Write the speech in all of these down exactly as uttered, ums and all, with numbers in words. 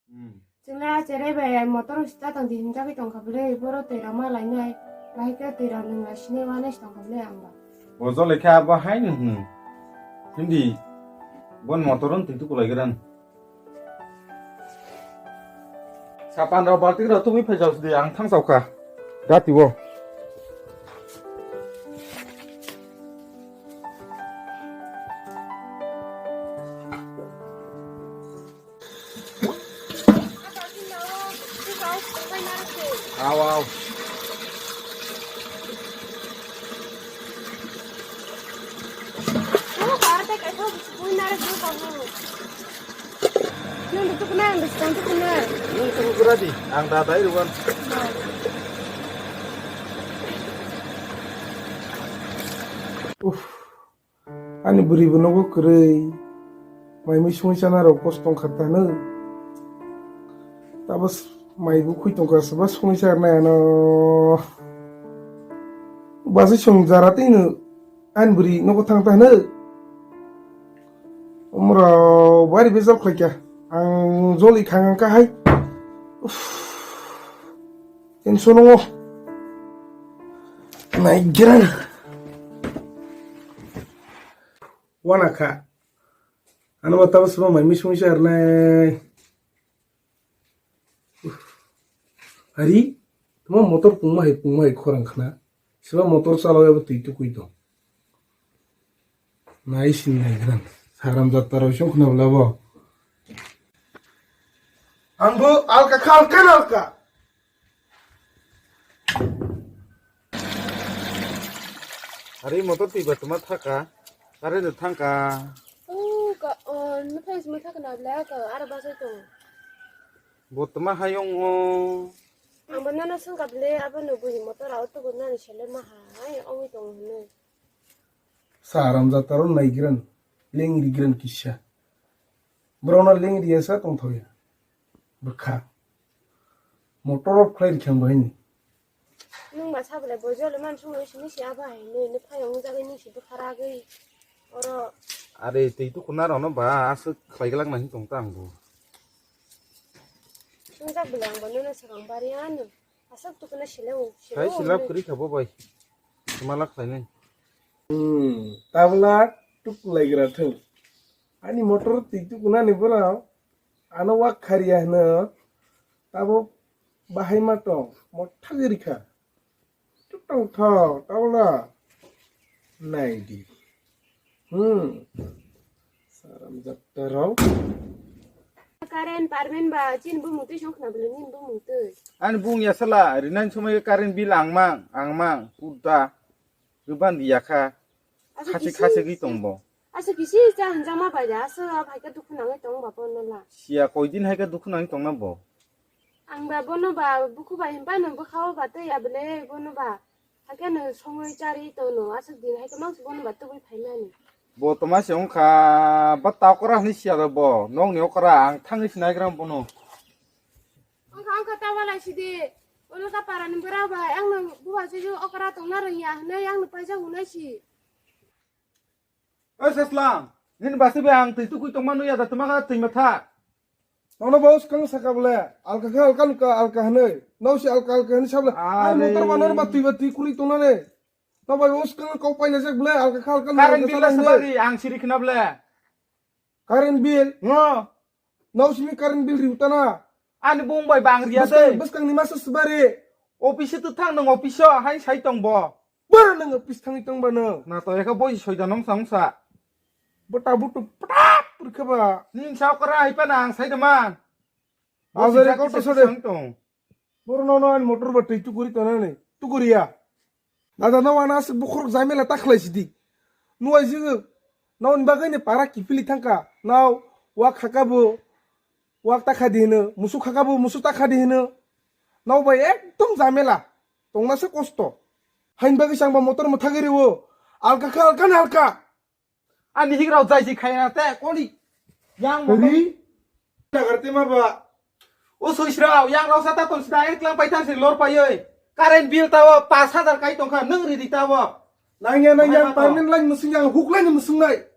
Hmm. Chwngla chere bai motor start tong di hinjagwi tongkha bwle, boro twi rama lainai, bahai khe twi rok nwng lai sinai wanai se tongkha bwle ang ba. O jole khe abo haino hwnwi. Hindi bon motor on twi tukulai gran. Sapan rok baltik rok tumi phai jausdi, ang thang saukha. Gati o. Aw, aw. Nung tukuna, ang bisi tong tukuna. Nung tuku kura di, ang da dai ruan. Uff. Ani bwrwi bo nogo kwrwi, mai mui songwi chana rok kosto wngkha tano. Tabo s-, mai bo khwi tongkha, soba songwi cha nai ano. Bwsai song jara tei no ani bwrwi nogo thang ta hwno. Omorok bari bejal khlaikha. Ang joli khang ang kahai. Uff. Tension o. Naigrana. Wana kha. Ano ba tabo sabo mai misung se arnai. Hari, tamo motor pungma hai, pungma hai khorang khna. Sabo motor chalao abo twi tukui to. Nai sin nai gran. Saram jatta roi song khna bla bo. Ang bo alka kha, alka na alka. Ari motor twi ba tuma thaka. Kare no thangka. Oh, ka, oh, no thais mo thaka na bla ka, ara ba sai to. Bo tuma hayong o. Ang bo nana song ka ble, abo no bui motor auto bo nani sele ma hai, ongwi tong hwnwi. Saram jataro naigrwn, lengrigrwn kisa. Borokno lengriya sa tongthokya. Bwkha. Motor off khlai rikha ang bahini. Nwng ba sa belai bo jole man songwi sini si abo hai nwi, nwi phai wng jagwi nwi si bwkha ragwi. Oro. Are tei tu khuna rokno ba aswk khlai glak nai tong ta ang bo. Swngjak belai ang bo nono swkang bari ano. Aswk tukuna sile o, sile Hai o silap hwnwi. Kwrwi kha bo bai. Malak khlainai. Hmm, tabla tuk laigra thung. Ani motor twi tukunani borok ano wak khariya hwno. Tabo bahai ma tong, motha giri kha. Tuk tong tho, tabla. Nai di. Hmm. Saram jatta rok. Karen parmen ba chin bumung twi song khna bwle nin bumung twi. Ani bung ya sala, rinan somoi karen bil ang mang, ang mang, pudda. Ruban di yakha. Asa khasi kisi khasi gwi si-, tong bo. Asa kisi cha hanjama bai da, asa bai ka dukhu nangwi tong ba bono la. Siya koi din hai ka dukhu nangwi tong na bo. Ang ba bono ba bukhu bai himpa no bwkha o ba tei abele bono ba. Hakhe no songwi chari tono, aswk din hai kwmang se bono ba tubui phaimani. Bo toma se wngkha, ba ta okra hwnwi siya da bo, nokni okra, ang thangwi sinai gram bono. Wngkha, wngkha, ta walai sidi, ulo ta parani bwrang bai, ang no bubaji okra tongna rwngya hwnwi ang no paijak hwnwi si. Oi Saslam, nini basi bai ang twi tukui tongma nuya da twma kha twi matha. Nono bo swkang saka bole, alka khe alka nuka alka hwnwi. Nao si alka alka hwnwi sa bole. Ani Are. Motor ba nono ba twi ba twi kuli tongnani. No bai bo swkang kok paina jak bole, alka kha alka nuka Current alka bill sana sa hwnwi. Bari ang siri khna bole. Current bill? Ngo. Nao simi current bill riu tana. Ani bung bai bang riya Bwskang, de. Bwskang ni masa sibari. Office tu thang nang office o, hai sai tong bo. Boro nang office thangwi tong ba nang. Na to eka boi soida nong sang sa. Bota butu pata purkha ba. Ning sa okra hai pa nang sai da man. Azare Boi kau soida to sode. Sang tong. Boro no no ani motor ba tei tukuri tana ni. Tukuri ya. Dada, nao ano aswk bokhorok jamela ta khlai sidi. Nuhai jigwk, nao ni bagwi ni para kiphilwi thangkha. Nao wak khaka bo, wak ta kha di hino, musuk khaka bo, musuk ta kha di hino. Nao bai ekdom jamela. Tongna se kosto. Hain bagwi chang ba motor mwthagwi rwo. Alka kha, alka na alka. Ani higrao jai si khaina te koli. Yang mo Ri? Jagar te ma ba. O sui srao, yang rao sa ta ton sida ek lang pai thang si lor pai oi. Current bill ta o pas hajar kai tong kha, nung ri di ta o. Nang ya, nang ya, Mai ma to. Permanent line musung ya, hook line musung nai.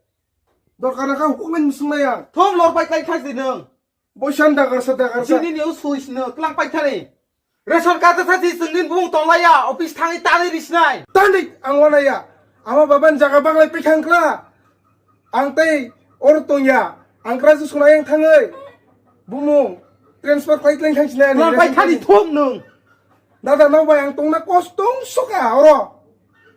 Dorkar na kha hook line musung nai ya. Thom lor pai kai thang si nung. Boisan dagarsa dagarsa. Sini ni usui sino, tlang pai thani. Ration card sa si sungin bung tolaya, office thangi tani risnai. Tani ang wanaya. Ama baban jaga baglai pai thangkla. Ang tei or tongya. Ang kra su sunai ang thangai. Bumung transfer pai tlang thang sinai. Tlang pai thani thum nung. Dada nang bai ang tongna kostong soka oro.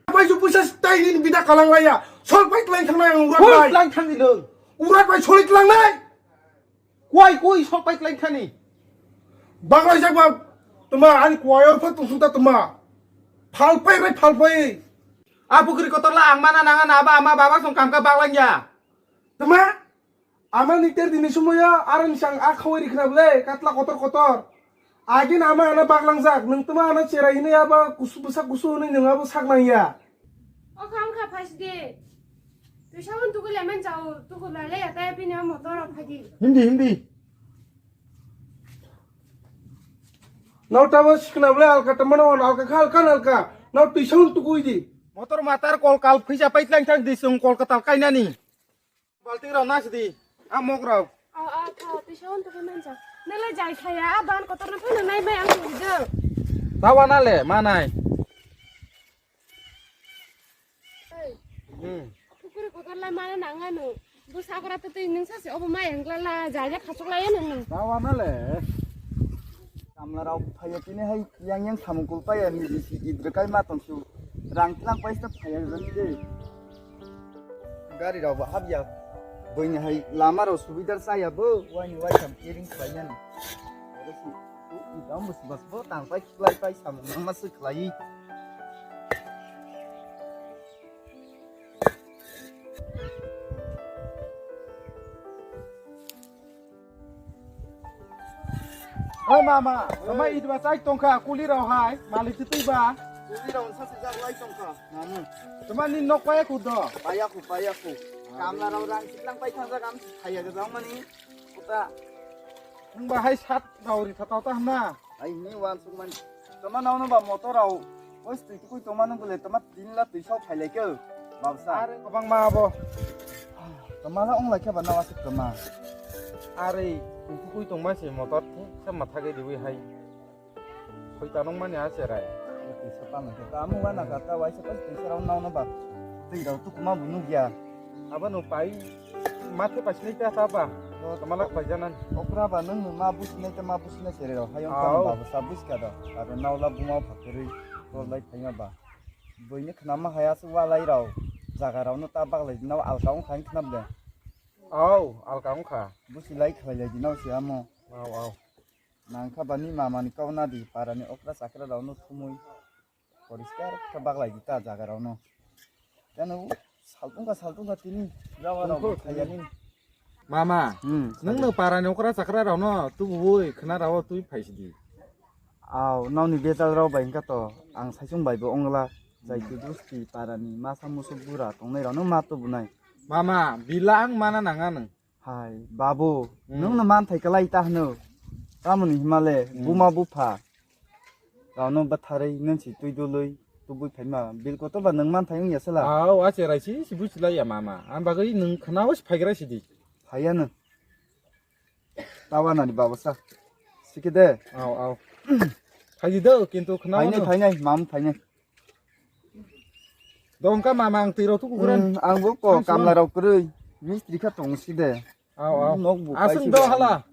Pai ju pusa tai ni bida kalang laya. Sol pai tlang thangnai ang urat bai. Tlang thani nung. Urat bai soli tlangnai. Kuai kui sok pai klai thani. Baglai jak ba tuma ani kuai or pha tung ta tuma. Phal pai rai phal pai. A pukri kotor la ang mana nanga na ba ama baba song kam ka baglang ya. Tuma. Ama ni ter dini sumoya aran sang a khawai rikna ble katla kotor kotor. Agin ama ana baglang jak nung tuma ana cherai hini aba kusu busa kusu hini nung abo sak nang ya. O kha wngkha phaisdi. Twi sabon tuku lemon chao, tuku lailai ya tei bini o motor rok phaidi. Hindi, hindi. Nau tabo sikna bole alka tamano on alka kha alka alka. Nau twi sabon tukui di. Motor matar kol kal phaisa pai tlang tlang di sung kol katal kainani. Balting rok nasidi, a mok rok. A, a, kha, twi sabon tuku manjak. Nele jai khaya, a ban kotor no phano nai bai ang tuku do. Tawa nale, manai. Ei, hmm. Pukuri kotor la mana nang ano. Bu sakura to twi nung sasi obo mai ang la la, jai ja khasuk la ya nung nung. Tawa nale. Kamla rok phaya tini hai yang yang samung kul paya ni bisi idre kai ma tong su. Rang tlang pai sta phaya jani de. Gari rok bo hapya. Buini hai lama rok subidar chaya bo, waini waitham kering khlai nani. Oro si, i dam bus bus bo tang pai khlai pai samung nangma se khlai. O mama, tama idba chai tongkha kuli rok hai, malik twi ba. Kuli rok sa se jak lai tongkha. Mama. Tama ni nok paya khu do. Paya khu, paya khu. Kamla rok rang siklang pai thang jak am thaya ga jang mani. Kuta. Nung ba hai sat rok ri thata ta hna. Ai ni wan suk man. Tama nau no ba motor rok. Oi twi twi tongma nung bole tama Tin la twi sok phailai khe, babsa. Are, kwbangma abo. Kwma la wnglai khe ba na wasuk kwma. Are, twi twi tongma se motor thung se matha ge diwi hai. Khoi ta nong mani a cherai. Twi sok pa nang khe. Kamu wa na ka ta waisa pas twi sok rau nau no ba. Twi rau tu kwma bu nugya. Abo no pai mathe pasinai ta ta ba. Kwma la khoi janan. Okra ba nung no ma businai ta ma businai cherai rau. Hayong Au. Kwma babsa buska da. Aro nau la buma phakrwi. Ko lai phaima ba. Buini khnama hai aswk walai rok jaga rok no ta baglai dinao alka wngkha wng khnam de. Au, alka wngkha. Busi lai khlai lai dinao se amo. Au, au. Nangkha bani mama ni kau nadi para ni okra chakra rok no thumui. Poriskar khe baglai di ta jaga rok no. Kano saltung kha saltung kha tini jaga rok Tungkhu, khaya tini. Ni. Mama, hmm, nwng no para ni okra chakra rok no tubu bui khna rao twi phai sidi. Aw, nokni bejal rok bai hwnkha to, ang saichung bai bo ongla, jai hmm. Khe busti para ni masa musuk bura tongnai rok no ma tubu nai. Mama, bila ang mana nang ano. Hai, babu, hmm. Nwng no man thai kalai ta hwno. Tamoni himale, hmm. Buma bupha. Rano batharwi nwnsi twi dului tubui phaima bil kotor ba nwng man thai wngya sala. Au, a cherai si si buchilai ya mama. Ang bagwi nwng khna o si phaigra sidi. Phaiya nwng. Tawa nani babo sa. Sikide. Au, au. Phaidi do kintu khna phainai, phainai, mam phainai. Dongka mama ang twi rok tuku kuran. Hmm, ang bo ko kamla rok kwrwi. Mistri kha tong side. Au, au. Nok bu aswng do hala.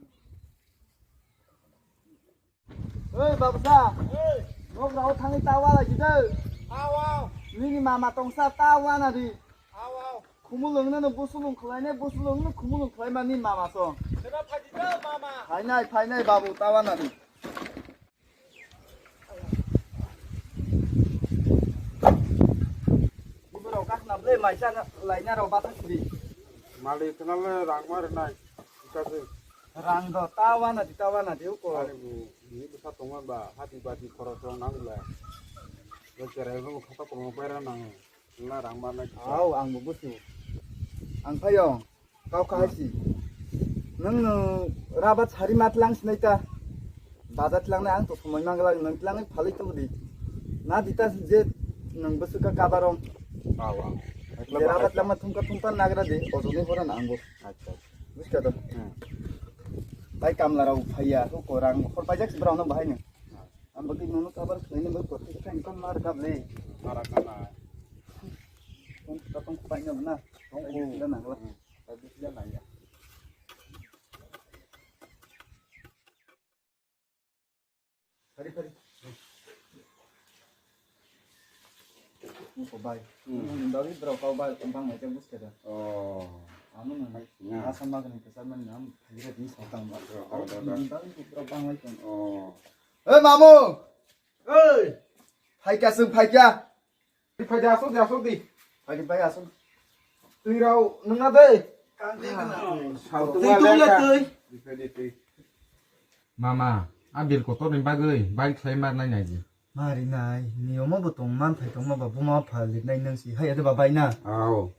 Oi, babsa. Oi. Nok rao thangwi ta wala jide. Au, au. Nini mama tongsa ta wana di. Au, au. Khumulung no busulung khlaine, busulung no khumulung khlaima ni mama song. Sena phaidi do mama. Phainai, phainai babu ta wana di. Iborok kakhna ble maisa laina rok bathang sidi. Malik khna le rang ma rwnai. Kaje. Rang do ta wana di, ta wana di uko. Ani bu ni bwsa tongma ba hati bati khorok rok nang bwla. Bo cherai bo khata komo paira nang. Wngla rang ma nai kisa. Au, ang bo busu. Ang phayo. Kau kha hai si. Nwng no rabat sari ma tlang sinai ta. Baja tlang nai ang to somoi mang lang nwng tlang nai phalai to di. Na di ta je nwng busu ka kabarong. Au, au. Je rabat lama thumka thumpa nagra de, ojoni hora na ang bo. Acha. Buska do. Hmm. Bai kamla rok phaiya, huko rang hor paijak si borok no bahai no. Ang bagwi nono kabar khlaina bai kothai khe phai kok mar kap le. Mara kana. Kon ta tong phai no na. Tong ko. Ai, sila nangla. Hmm. Ai, sila nangya. Phari, phari. Ko bai. Hmm. Nini bagwi borok kau bai bang mai khe buskhe da. Oh. Amo nang mai. Nga. Asa magni kesar mani nam phagire din sotang ba. Oh, oh, oh, oh. Nini bagwi borok bang mai khe. Oh. Oi, mamu! Oi! Phaikha, chwng phaikha. Phai de, asok de, asok de. Phai de, phai, asok. Twi rao nungna de. Twi tungla twi. Phai de, twi. Mama, a bil kotor ni bagwi bai khlai mar nai nai di. Mari nai, ni omo bo tong man phai tong ma ba buma pha lit nai nang si. Hai ade ba bai na. Ao.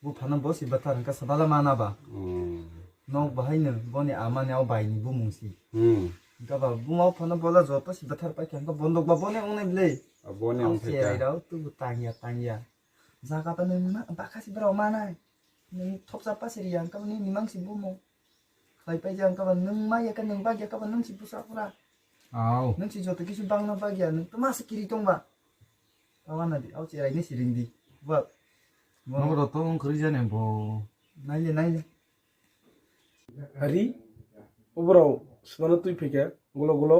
Buphano bo si bathar hwnkha sabala mana ba. Hmm. Nok bahai no boni ama ni o bai ni bumung si. Hmm. Hwnkha ba buma buphano bola joto si bathar pai khe hwnkha bondok ba boni wngnai ble. Boni wng thai kha. Cherai rao tubu tangya tangya. Jaga ba nung ma bakha si borok manai. Nung thopsa pa si riya hwnkha nini mang si bumung. Khlai pai ja hwnkha ba nung ma ya khe nung bak ya khe ba nung si bwsa pura. Au. Nung si joto kisu bangna bak ya nung tma si kiri tong ba. Tawana di, au cherai ni siring di. Ba. Nogo to tong khri jani bo. Naile, naile. Hari, oborok swmano twi phaikha, golo golo,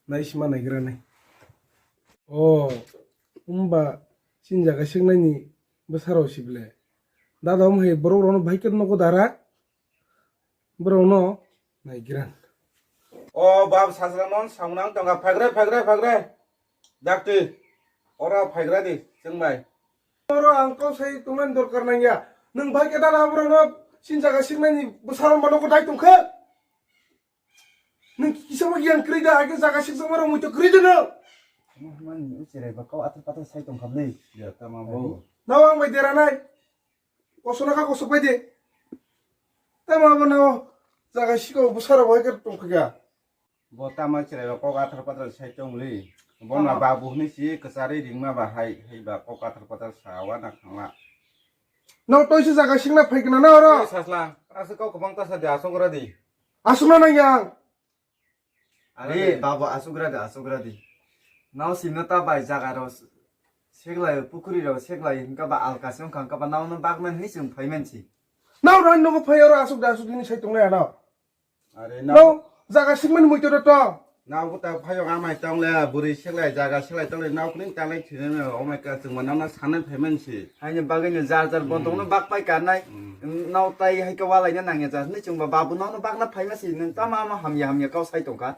nai sima naigra nai. O, umba, chini jaga siknai ni bwsarok sible. Dada, um hai, borok rokno bahai khe nogo dara. Borokno naigrang. O bab, sajla non samnang tongkha, phagre, phagre, phagre. Dakti, ora phaigra di, chwng bai. Oro ang kau sai tongmani dorkar nangya. Nwng bai khe dana borokno sin jaga siknani bwsarok mano ko dai tongkha. Nwng kisa bo giyan kwrwi da, age jaga sikjakma rok muitu kwrwi da no. Mani cherai ba kau athar pathar sai tongkha bwle. Ya, tama bo. Nao ang bai deranai. Kosona kha kosok bai de. Tamo abono jaga siko bwsarok bai khe tongkha. Bo tamo chwrairok kok athar pathar sai tongli. Bono babu hwnwi si kwcharwi ringma ba hai, hai ba kok athar pathar sawa na khangla. No toise jaga sikna phai kana na oro? Ei sasla, aswk kok kwbang ta sa de aswk ora di. Aswk na nang yang. Are, babu, asugra di, asugra di. Nao sino ta bai jaga rok seklai, pukuri rok seklai, hingka ba alkasi wngkha, hingka ba nao no bagna hinwi chwng phaiman si. Nao rani nogo phai oro asuk da asuk hini sai tonglai ano. Are, nao jaga sikmani muitu da tong. Nao bo ta phai o amai tongle, bwrwi seklai, jaga seklai tongle, nao kuni talai thwinani, omai ka chwngma nao no sanai phaiman si. Haini bagwi no jar jar bontong no bak pai karnai. Nao tai hai khe walaina nangya jar hinwi chwngba babu nao no bakna phaima si nwng tamo amo hamya hamya kau sai tongkha.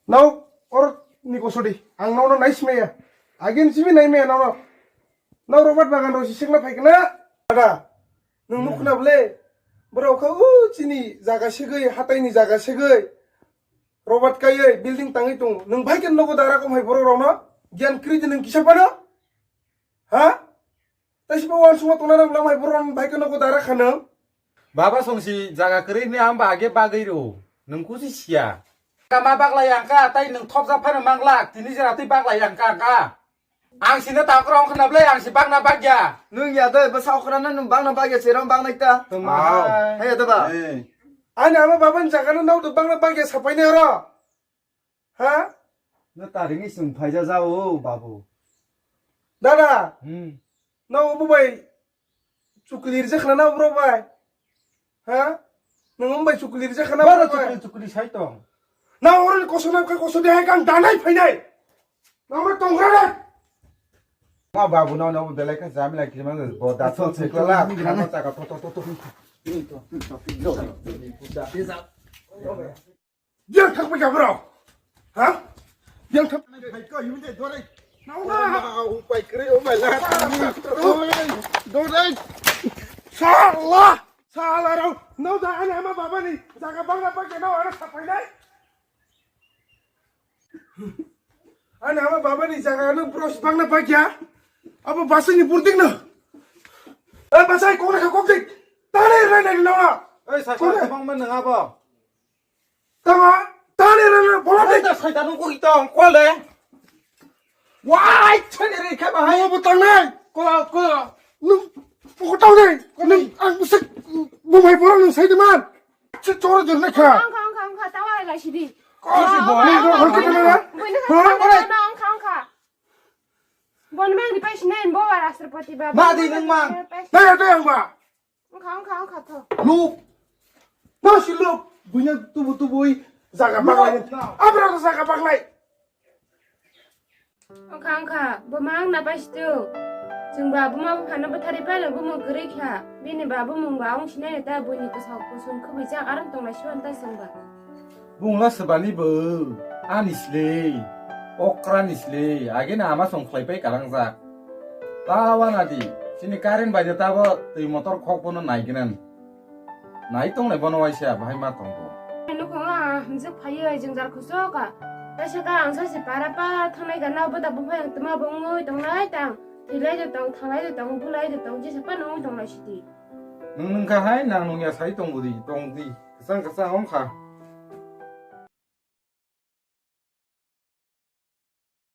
Nao oro ni kosodi ang nao no nai simaya. Agin simi nai maya nao no. Nao Robert bagan rok si sikna phai kana. Ada. Nwng nukhna ble. Borok kha u chini jaga segwi hatai ni jaga segwi. Robert kaiwi building tangwi tong. Nwng bai khe nogo dara kom hai borok rok no. Gyan kri di nwng kisa pano. Ha? Tei si bo uansukma tongna nang lamai borok ni bai khe nogo dara khano. Baba songsi jaga kwrwi hwnwi ang ba age bagwi rw. Nwng kusi siya. Kama baglai ang ka, tei nwng thopjak phano mang glak, tini jera twi baglai ang ka, ang ka. Ang sino ta kwrwng khna bwlai, ang si bagna bagya. Nwng ya doi, bwsa okrano nwng bagna bagya, cherong bagnai ta. Tongma hai. Hai ya da ba? Ani ama baba ni jaga no nao do bagna bagya sapai nai oro. Ha? No taringni sung phaija jao, babu. Dada. Hmm. No, obo bai chukli rijak khna na borok bai? Ha? Nwng obo bai chukli rijak khna borok bai? Chukli, chukli sai tong. Na oro ni kosong na kosong de hai kang danai phainai. Na oro tong ra. Ma babu no, no belai kha jamila kiri mang bo da to chukla la khna ta ka to to to to. Yang thak bai ka bro. Ha? Yang thak bai ka yum de dore. Na na. Upai kre o mai la. Dore. Sala. Sala rau. No da ani ama baba ni. Jaga bangla pa ke no ana sapai nai. Ani ama baba ni jaga no bros bangla pa kya. Abo basai ni purtik no. Eh basai kok na kok dik. Tare rai nai no na. Ei sa sa bang man nga ba. Tama, tani rana, bola de. Ai, da sai da nung kuri tong, kol de. Wai, chani re khe bahai. Mo bo tangnai. Ko, ko. Nung, ko tang de. Nung, ang sik, bo mai bola nung sai de man. Chi chora jor na kha. Ang kha, ang kha, ang kha. Lai sidi. Kok si bo? Buino kha, buino kha, buino kha. Ongkha, ongkha. Bon mang di pai sinai bo Rashtrapati ba. Ma di nang mang. Taya, taya, ma. Ongkha, ongkha, ongkha tho. Look. No si look. Buino tubu, tubui. Jaga baglai. Abra jaga baglai. Ongkha, ongkha, bo ma wngna pai situ. Chwng ba buma buphano bwtharwi paino bumung kwrwi kha. Bini ba bumung ba wng sinai ta buini kwsao kusum khwbwijak aram tongnai siwan ta chwng ba. Bungla swbani bo, ani sle, okra ni sle, agena ama song khlai pai kalangjak. Ta wana di, chini current bai de tabo twi motor khok bono nai gnan. Nai tongnai bono waisa bahai ma tongo. Nukhungo ang hamjwk phaiwi jwngjal khusok kha. Taisa kha ang sachi para para thangnai gana boda buphai ang twma bo wngwi tongnai tang. Thwilai de tong, thanglai de tong, bulai de tong, jesa phano wngwi tongnai sidi. Nwng nungkha hai nang nungya sai tong budi, tong di. Kwchang kwchang wng kha.